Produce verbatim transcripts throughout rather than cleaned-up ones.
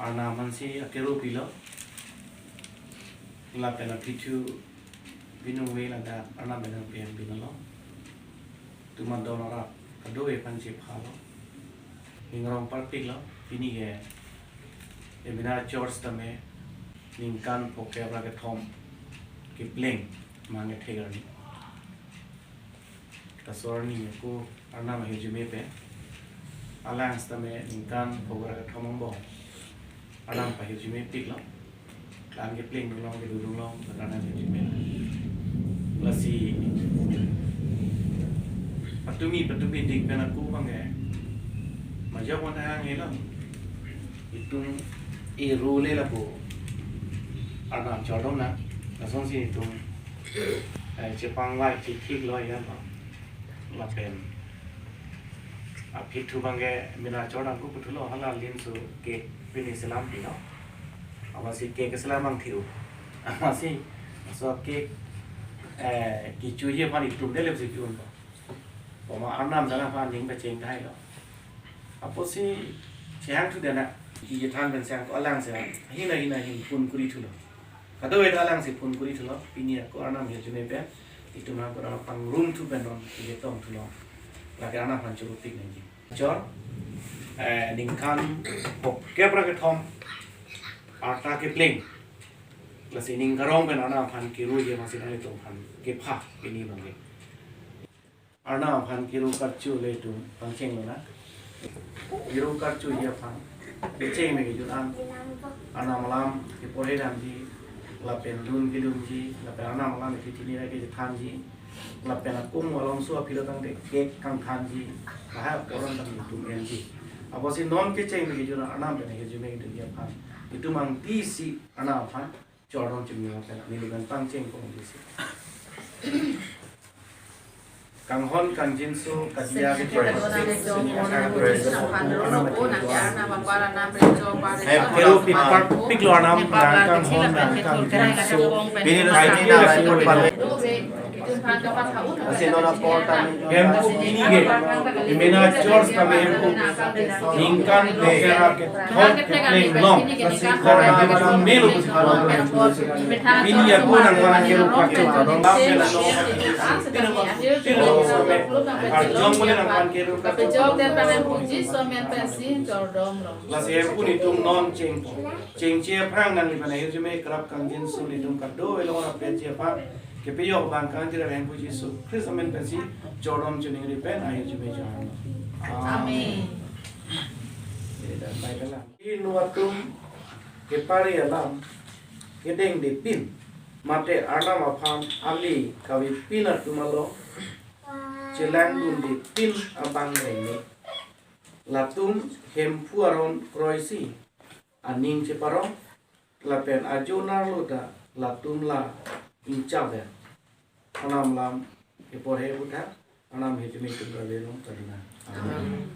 Arnam aphansi akiru pilo. Lapen aphi thu binong ve ladak Arnam pen nangpipinlo. Itum adon arap kadokave aphan chephalo. Ning arong parpiklo. Pini ke Emina Church tame ningkan phokep ra kethom kepleng mang kethek arni. Laso arni ako Arnam ahirjume pen alang sitame ningkan phokep ra kethom angbong Arnam aphan ahirjume piklo. Klang kepleng dunglong, kedodunglong, Arnam ahirjume. Lasi patumi patumi dik pen ako abang ke majok wan hang elang. Itum iru le lapu Arnam chordom na. Lasonsi itum eh, chepangvai chithik lo ya lo. Lapen aphi thu abang ke Emina Church ako puthulo, hala alinso cake pini selam pilo. Amatsi cake selam abang thiu. Amatsi so cake eh, kechoji aphan itum dele si chun lo. Poma Arnam dana aphan ning pacheng tahai lo. Apotsi chehang thu dana. Iji than pen sang ko alang se. Hina hina hin phone kuri thulo. Kadokave ta alangsi phone kuri thulo, pini ako Arnam ahirjume pen itum ha kurang pangrum thu pen non ije tong thulo. Lake Arnam aphan churu pik nangji. Chor, eh, ningkan phokep ra kethom arta kepleng. Lasi ning karong pen Arnam aphan kiruji aphansi nanglitum aphan kepha pini abang ke. Arnam aphan kiru karchu le itum pangcheng lonang. Kiru karchuji aphan kecheng me kejut an Arnam alam keporhe damji, lapen dun kedunji, lapen Arnam alam iti tini ra kechethanji, lapen akum alongso aphi lo tangte cake kangthanji, lahai aporan tang itum enji. Apotsi non kecheng me kejut an Arnam pen ahirjume kedunji aphan itum angti si Arnam aphan chordom chimni lapen neli pen pangcheng pon disi. Kanghon kangjinso kadia ke Hai, pero pipar piklo Arnam nang kanghon nang kangjinso. Pini lo sini na sini pale. Hemphu pini ke Emina Church kami hemphu ningkan phokep ra kethom kepleng long. Kor na melo. Pini ako nangphan kiru karchu. Arjong mole nangphan kiru karchu. Lasi hemphu netum non cheng. Chengche aphrang nangliphan ahirjume kerap kangjinso netum kadokave long rapet ji aphan kepajok abang kangthir ra hemphu Jisu Khristo amen pensi chordom choningri pen ahirjume chonang. Amen. Amen. Ida Bible lang. Inut atum kepari alam kedengde pin mate Arnam aphan ali kavepin atum along chelangdunde pin abang rengni. Latum hemphu aron kroisi aning cheparong, lapen ajo nerlo ta latum la ingchak ver. Arnam alam keporhe aphuthak, Arnam ahirjume itum kave long kadina. Amen.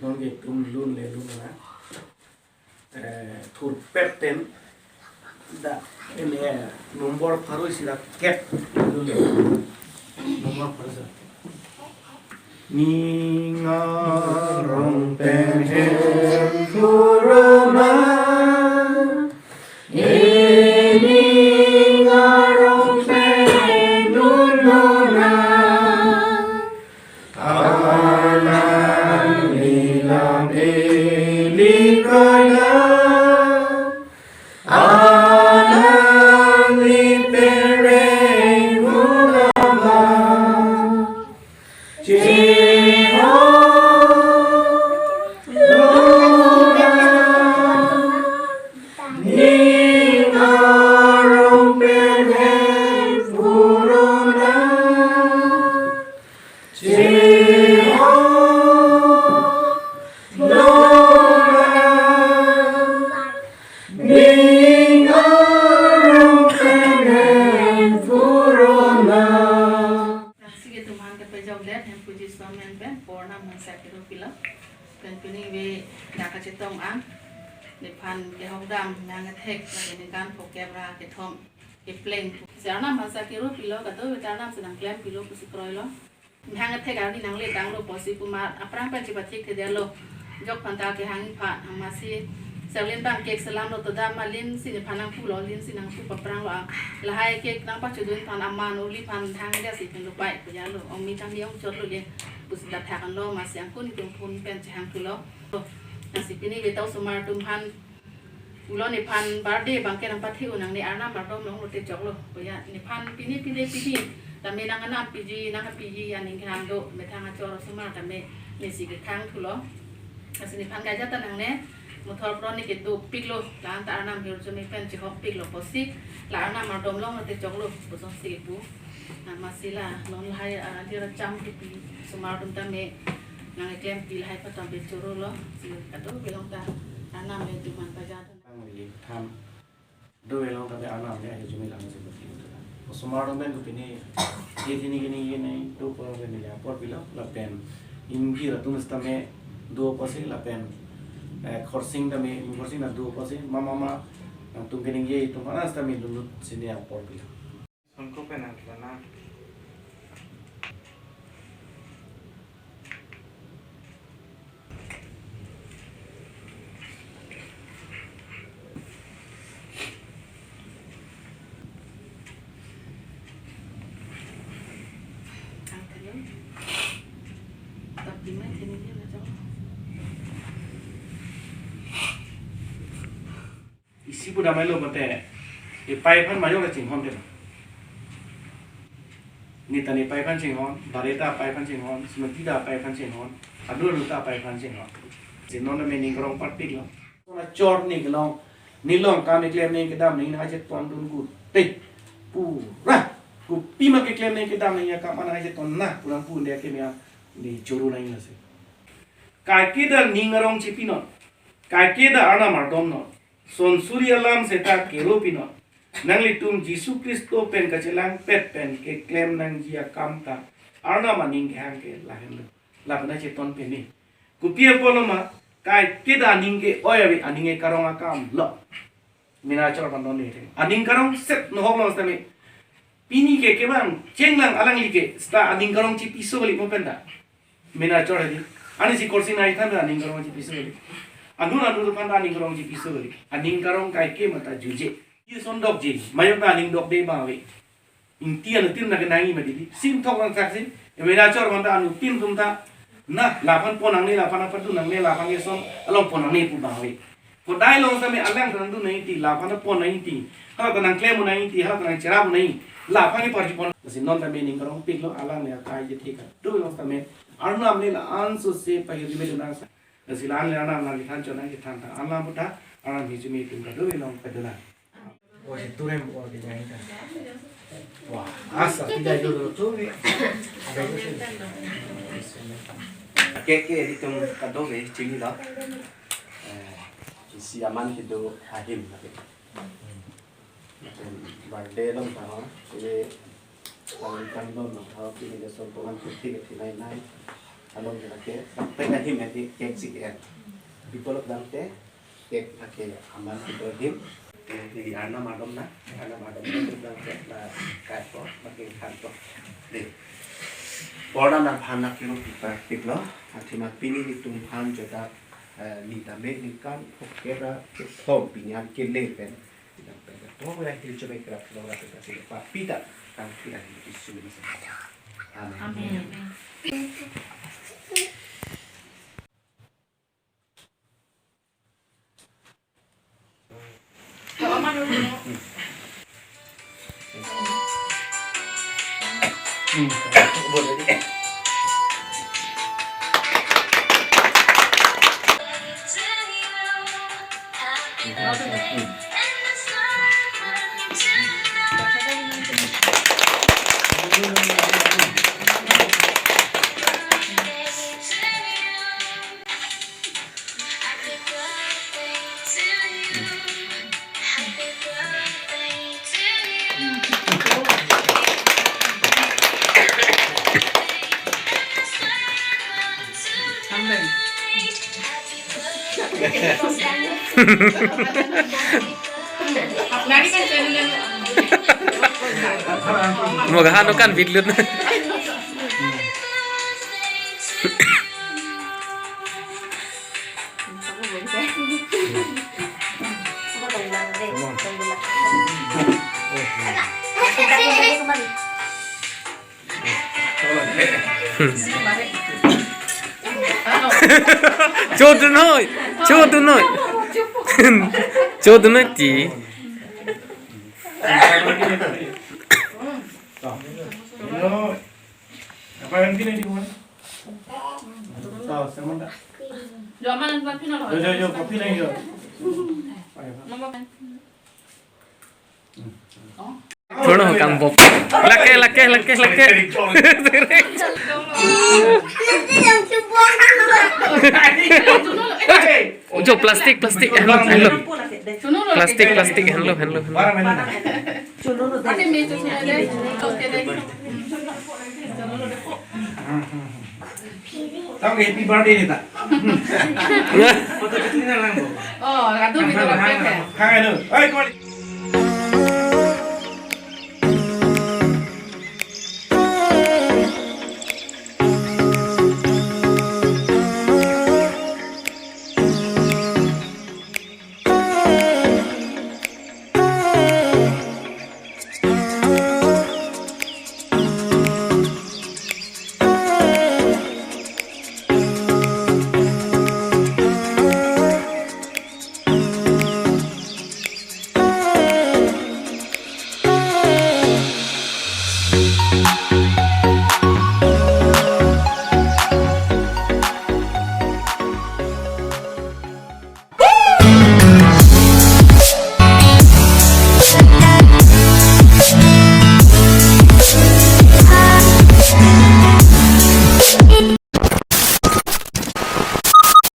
Non ke itum lun le lun na. Eh, thurpet pen da, ini, eh, nombor pharo isi ra ket. Nombor pharo isi. Ning arong pen hemphu rona, ning arong pen nunona. Alang lilam eli kaya, alang li pereng ulama, Jehovah, ning arong pen hemphu rona. Jehovah, ning arong pen hemphu rona. Lasi itum aphan kepajokdet hemphu Jisu amen pen, pon Arnam aphan sa kiru pilo. Pen pini ve dak kachetong an, nephan kehok dam nang ethek, lake ningkan phokep ra kethom kepleng. Si Arnam aphan sa kiru pilo, kadokave ta Arnam si nangklem pilo pusi kroilo. Nang ethek arni nangle tanglo pusi komat aphrang pen chepathik thedetlo. Jok aphan ta kehang ipha, amatsi Serlin bang cake selam lo, to dam ma lin si nephan nangpulo, lin si nangpu paprang lo, ah. Lahai cake nangpachudun aphan aman uli aphan thang dia si pen lo pai puya lo. Ong mi tami ong chot lo lin. Pusi dak thakan lo, masi angkun itum phone pen chehang thulo. Lasi pini beta osomar atum aphan pulo, nephan birthday bangke nangpathe-un nangne, Arnam ardom longlote choklo. Puya nephan pini pini pini tame nang anam piji nang piji aning kehang do, methang achor osomar tame nesi kekhang thulo. Lasi nephan kaja ta nangne, mothor pron ne kedopiklo, la-an ta Arnam hirjume pen chehokpiklo pusi, la Arnam ardom longlote choklo, pusonsi pu. Ah, masi la non lahai, ah, lir acham kipi osomar atum tame nangkeklempi lahai patam pe choro lo, si kadokave along ta Arnam le duman paja. Nang li tham. Dove along tame Arnam le ahi jumi lang si buti. Osomar atum pen kopine, ye tini kini kini do poro pen neli apor pilo, lapen ingjir atum sitame do apotsi, lapen, eh, Khorsing tame, Khorsing na do apotsi, mama ma, nangtum keningje atum aphan sitame dunut si neli apor pilo. Songko pen nangkela na. Isi pu damai lo mate, epei aphan majok kachinghon te. Neta nepei aphan chinghon, Bareta apei aphan chinghon, Sumati ta apei aphan chinghon, adu adu ta apei aphan chinghon. Si non tame ning karong parpik lo. Sona chor ning kelong, nelong kam keklem ning kedam ning nangchetondun ku te. Pura, kopima keklem ning kedam ning akam nangcheton na, purang pu nde akeme neli choro nangji lasi. Kaike ta ning arong chipinon. Kaike ta Arnam ardomnon. Son suri alam seta kero pinon. Nanglitum Jisu Khristo pen kachelangpet pen keklem nangji akam ta Arnam aning kehang ke lahenlo. Lapen nangcheton peme. Kopi apotlo ma, kaike ta aning ke-oi ave, aning ke karong akam lo. Mena chor pandon ni the. Aning karong set nohok lo sitame. Pini ke kevang chenglang alangli ke seta aning karong chipiso kali mo pen ta. Mena chor hedi. Ani si Khorsing nai than ta aning karong chipiso kali. Anun anun aphan ta aning karong chipiso kali. Aning karong kaike mata juje. Ye son dokji. Majok ta aning dokde abang ave. Ingti anuttin nangkenangji mati di. Sim thok nangthak si. Mena chor aphan ta anuttin atum ta. Na, laphan pon nangne, laphan apadu nangne, laphan ke son along pon nangne pu abang ave. Kodai along sitame alang nangdun nangji ti, laphan pon nangji ti. Hala ta nangklem nangji ti, hala ta nangcherap nangji. Laphan ke parji pon. Lasi non tame ning karong piklo, alangli akai je thik. Dove along sitame Arnam le la-an sose pahirjume dun nang sa. Lasi la-an le Arnam nangkethan chot nangkethan ta. Arnam puta, Arnam hirjume atum kadokave along padun nang. O si turem o di nai ta. Wah, asa tidak jodoh tuh nih. Cake ke itum kadokave chinilo. Eh, isi aman kedo ahim lake. Birthday along ta ho. Ini paling kan dom ho, ini dia sombongan putih ke tinai nai. Along ke lake, sampai ahim ya di cake si ke. Di kolok dangte. Cake lake aman kedo ahim. Neli Arnam ardom na, Arnam ardom na, neli bang cake la kai po, makin kan po. Dei. Pona nangphan nangkiro pi parpik lo, athema pini netum aphan jodap, eh, neli tame ningkan phongkep ra kethom pini an kele pen. Nang pen to ya hirjume kerap lo ra pen si papi ta kangkir ahi Jisu ni. Amen. Amen. Moga hanu kan bidlut. Chodun noi, chodun noi. Chodun noi ti. Apa yang kini di mana? Tahu, sama tak? Jo, aman, aman, pino, jo, jo, jo, kopi lagi, jo. Mama, kan? Thono kam bop. Lake, lake, lake, lake. Jo, plastik, plastik, handlo, handlo. Plastik, plastik, handlo, handlo, handlo. Tau ke happy birthday ni ta. Oh, aduh, gitu, oke, oke. Hai, aduh. Hai, kau.